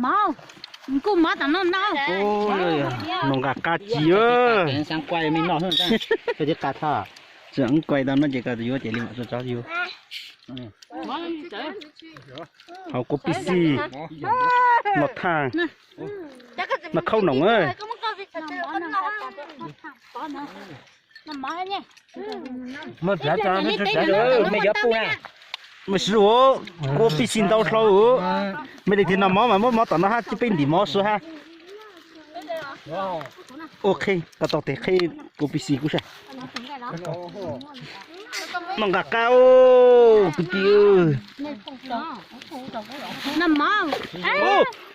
Mov, kuj mov tam no no. Noj nqa qab ci. Tseem quaj tau no ces koj yuav ces li mam tso tso yuav. Hauv kuv pib xij los thaj, no khaub noom. Mej sib ua, kuv pib xij ntau hlau. Mej li tias noj mov mas muab mov tom no hab, peb ntim mov sua hab. Ua qheb, koj tau tes qheb kuv pib xij kuv sab. Noj nqa qab kwv tij.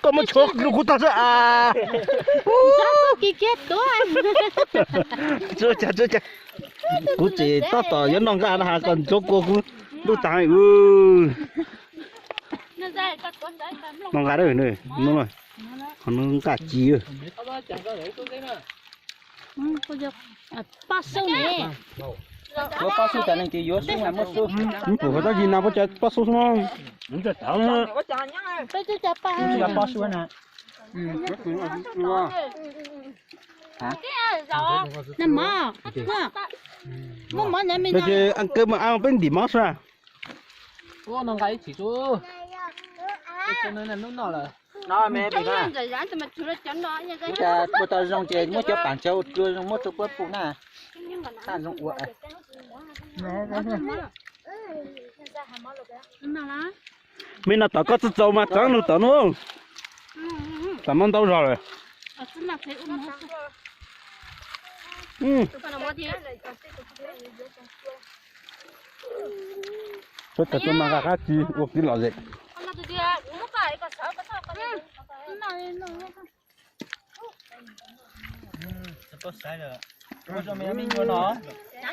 Koj muab tshuav lug kuv tag xwb as. Tsuav cas tsuav cas. Kuv tseem tab tom yuav noj nqaj no has koj ntsuav kua kuv lub tag. Noj nqa, noj nqaj ci. Yuav pab xub tas neeg ces yuav xub mas muaj xub. Kuv qhov tab yig na puab cov pab xub xwb no. Peb twb cov pab xub na. Muaj mov, muaj mov na me no. Ces kawg mas a peb ntim mov sua. Ua tau zoo ces muab cov paam tsawv ua dlua zoo muab rua puab pum na. Thaaj zoo ua. Me no tom koj txawj txaus mas tsav lug tom no. Tam no ntau zog lawm. Puab tau tuaj noj nqaj qab ci ua kev lom zem.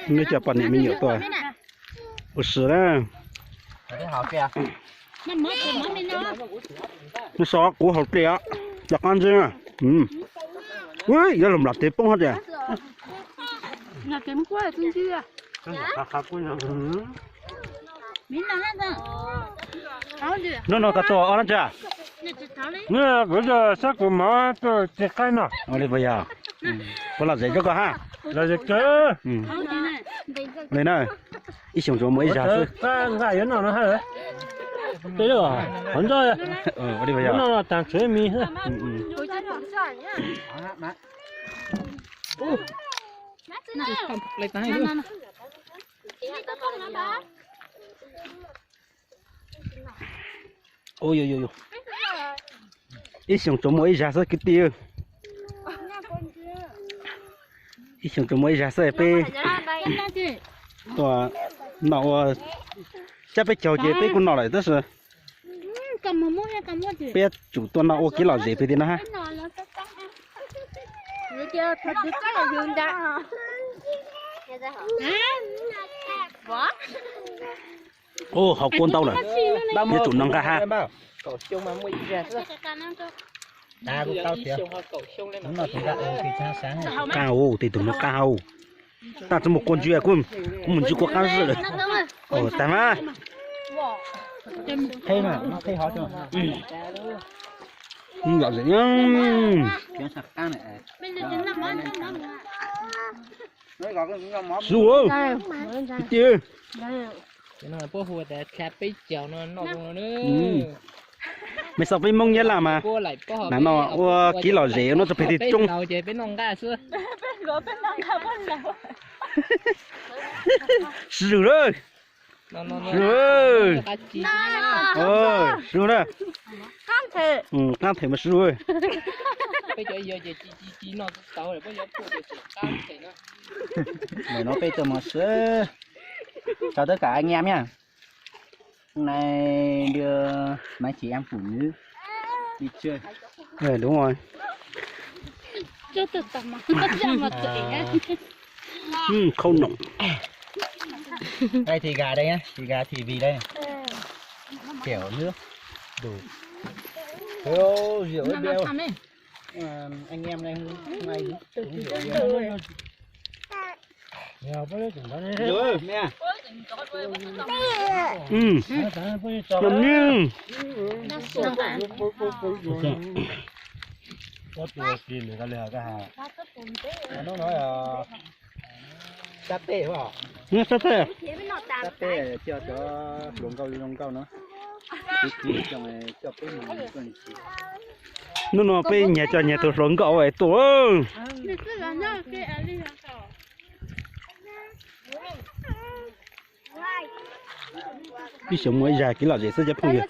Neb cov poj niam me nyuam tuaj ua si na. Neb so kuv haus dlej os, cov qab ntseb na. Yuav luag nplam tev poob hab tias. Hnub no koj tuaj ua dlaab tsi? Kuv tuaj saib kuv mov tuaj tsis qaib no. Ua li puas yog? Puas lom zem rua koj hab? Lom zem kawg. Li na, ib xyoos tsuas muaj ib zag xwb. Nqaj yuav noj no hab. Tej lub qhov ntxob, ua li puas yog? Noj taag tsuav ib mis. Ib xyoos tsuas muaj ib zag xwb kwv tij. Ib xyoos tsuas muaj ib zag xwb peb tuaj noj ua, cab peb caug ces peb kuj noj lawm tab sis peb yuav tsum tuaj noj ua kev lom zem pem tim no hab. Ua, haus kua ntau lawm, yuav tsum noj nqaj hab. Qaab, tej tug no qaab hab. Taag tsi muaj kua ntsw, kuv mus ntsw kua qaab zib lawm. Taag mas. Lom zem. Sib ua, kwv tij. Mej xaav peb Moob Nyab Laj mas, nam no ua kev lom zem no rua peg tej roob. Sib zug lawm. Sib zug. Sib zug na. Qaab them mas sib zug. Ntawm no peb tuaj mov sib, chào tất cả anh em nha. Hôm nay đưa mấy chị em phụ nữ đi chơi. Đúng rồi. Khâu nộng. Đây thì gà đây nhá, thì gà thì vì đây. Kiểu nước đủ. Ô, rượu ớt bia. Anh em này, hôm nay uống rượu bia. Rượu ơi, mẹ. Sab tej, sab tej, sab tej coj cov hluas nkauj zoo nkauj no. Hnub no peb nyias coj nyias tus hluas nkauj es tuaj. Ib xyoos muaj ib zag kev lom zem xwb cov phooj ywg.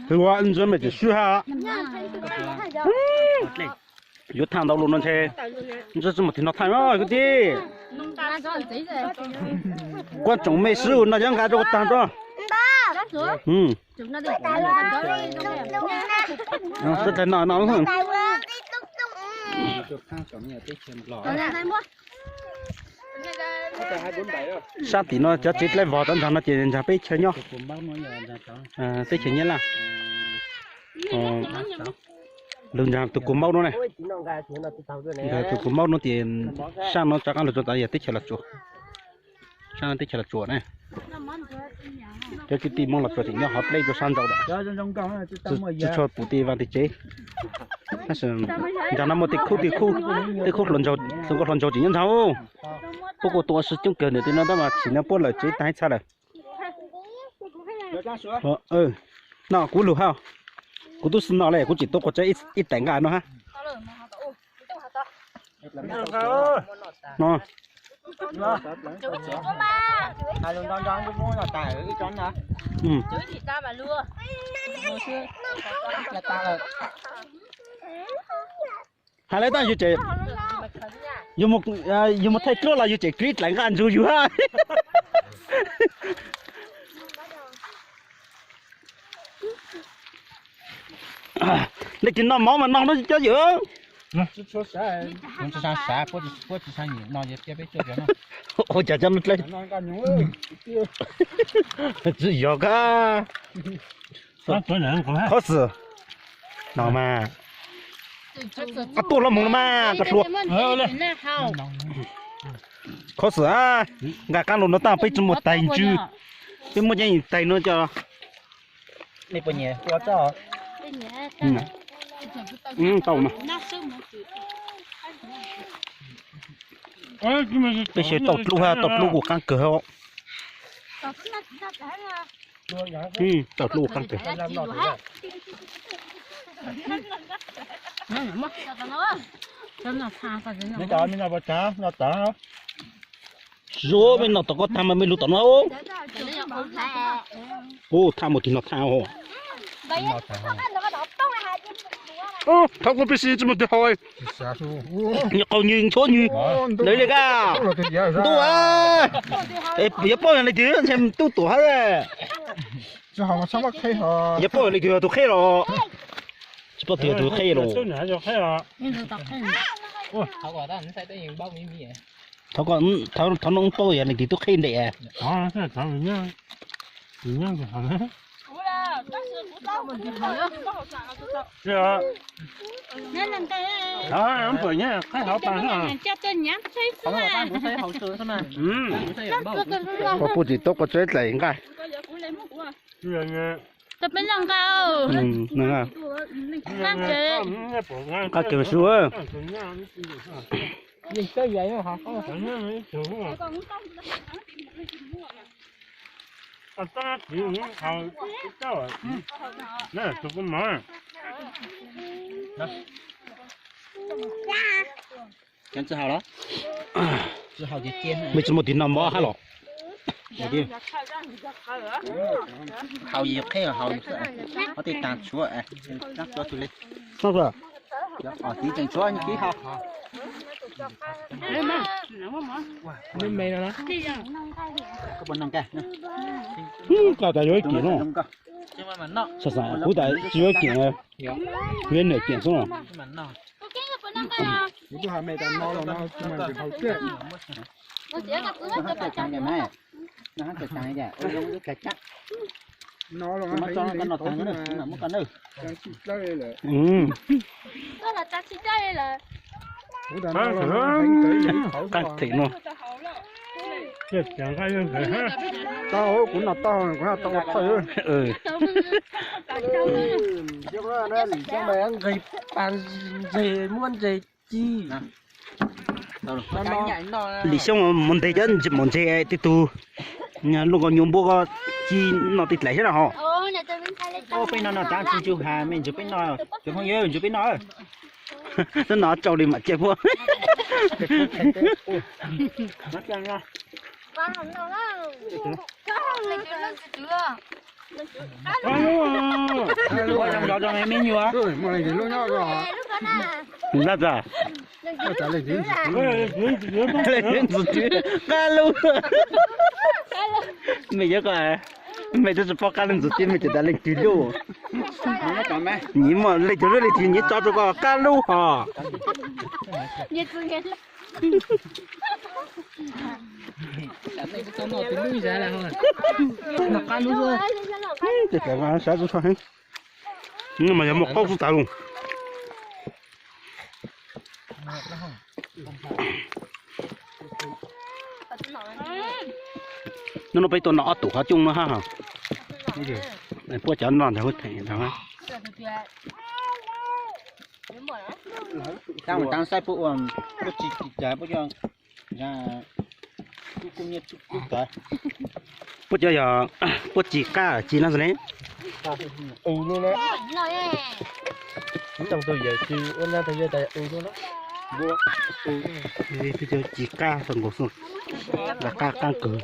Hluas ntxuav me tsis swb ha. Yuav tham ntau lus no ntshe ntxuav tsis muaj tig no tham kwv tij. Kuab tsoom me swb no cov nqa rau kuv tag tso. Sab tais no no. Sab tim no cov tsev dlawb vog rov ntog no ces ntog peb chaw nyob. Teb chaws Nyab Laj. Lawv ntog tus kua maub no ne. Tus kua maub no ces sab no rov qab los tsuas tas yog teb chaws Los Tsuas. Sab no teb chaws Los Tsuas ne. Cov kwv tij Hmoob Los Tsuas tseem nyob hov dleb rau sab nraud. Tsis tshua pum tej vaj tej tsev. Tab sis nram no muaj tej khub tej khub, tej khub hluas nkauj hluas nraug tseem nyob nraud. Puab kuj tuaj ua si coob kawg ntawm tej no tab mas chim no puab lawm tsev tag ib txhab lawm. No kuv lug hab, kuv tub xwb no le kuv tseem tuaj quas tsawb ib taim nqaj no hab. Has le tab yus tseem, yus mus thaij duab los yus tseem krib dlaim nqaj ntsug yus hab. Nej tig no mov mas no no cov yawm. Ua cas cov no dlawb tsis yog kab. Qhov xwm no mas, tuaj los mus no mas koj hluas. Qhov xwm, nqa qab los no tab peb tsis muaj tais ntsws, peb muaj cov tais no cov. Tau mas. Peb xyaw tau dlub hab, tau dlub kuj qaab kawg. Tau dlub kuj qaab kawg. Zoo, mej noj tom ko tag mas mej lug tom no. Ub, tham mus tig no tham os. Thaum kuv pib si tsis muaj twg haus. Nws qaug nws nchuav nws ntawd li kab. Ntuj, yuav paub yog leej twg ntshe tub tuam hab. Yuav paub yog leej twg tus qheb los. Tsis paub twg tus qheb los. Thaum no paub yog leej twg tub qheb ntes. Puab pub tsis tau quas tsawb dlaim nqaj. Nqaj kawg su. Mej tsis muaj tig no mov hab los? Haus yus qheb haus yus xwb, ob tej taag tshuav, tshuav tus le. Tiv tseem tshuav tiv haus. Koj puas noj kawg? Kuv tas yuav ib kiag no. Xav xav kuv tas tsis yuav ib kiag, yuav niam kiag xwb no. Qab them no. Tau, kuv no tau, kuv no tau thawj. Nqis pas ntseg muab ntseg ci. Lim Xyooj mus ntes cov ntses, maum ntses tib tug, luaj nkaus nyuag npua ko ci no tib dlaim thiab na ho. Peb no no tab tsis ntsug has me ntsuag peb no, cov phooj ywg ntsuag peb no. Tab no tsau li mam cia puag. Ntxim tsw, qab lub. Mej yuav ko, mej twb tsis paub qab lub ntxim tsw, mej tseem tas leej twg lub. Nyiv muaj leej twg lub, leej twg nyiv tso rau ko qab lub hos. Sav txhua heev. Mas yog muaj qaub xwb tas lus. Hnub no peb tuaj noj ob tug qhov coob no hab. Puab cov noj ntawd huab theem ntawd. Tab mus taab saib puab ua, puab tsis tsis cas puab cov, puab cov yog puab tsis qab tsis no xwb ne. Twb cov tsis qab tau nkaus xwb, qab qab kawg.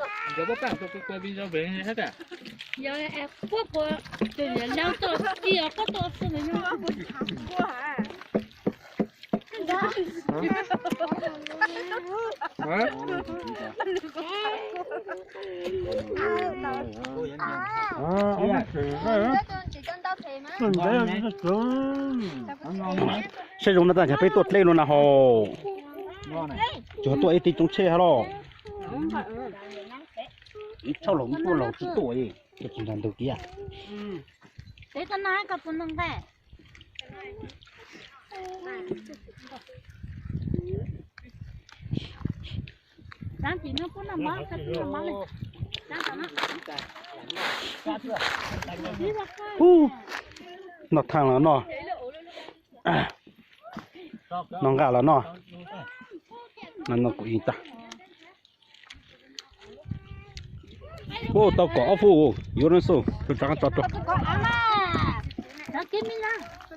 Saib zoo no tab cas peb tuaj dleb no na hos. Tsuas tuaj ib tib tsoom tsheb hab los. Ib txhab laus tuaj laus tsis tuaj, tuaj tsis nrog ntug tiag. Ub, noj thaaj los noj, noj nqaj los noj, noj kuv ib tag. Ub, tau kom ob fub, yuav no xwb, tso rau.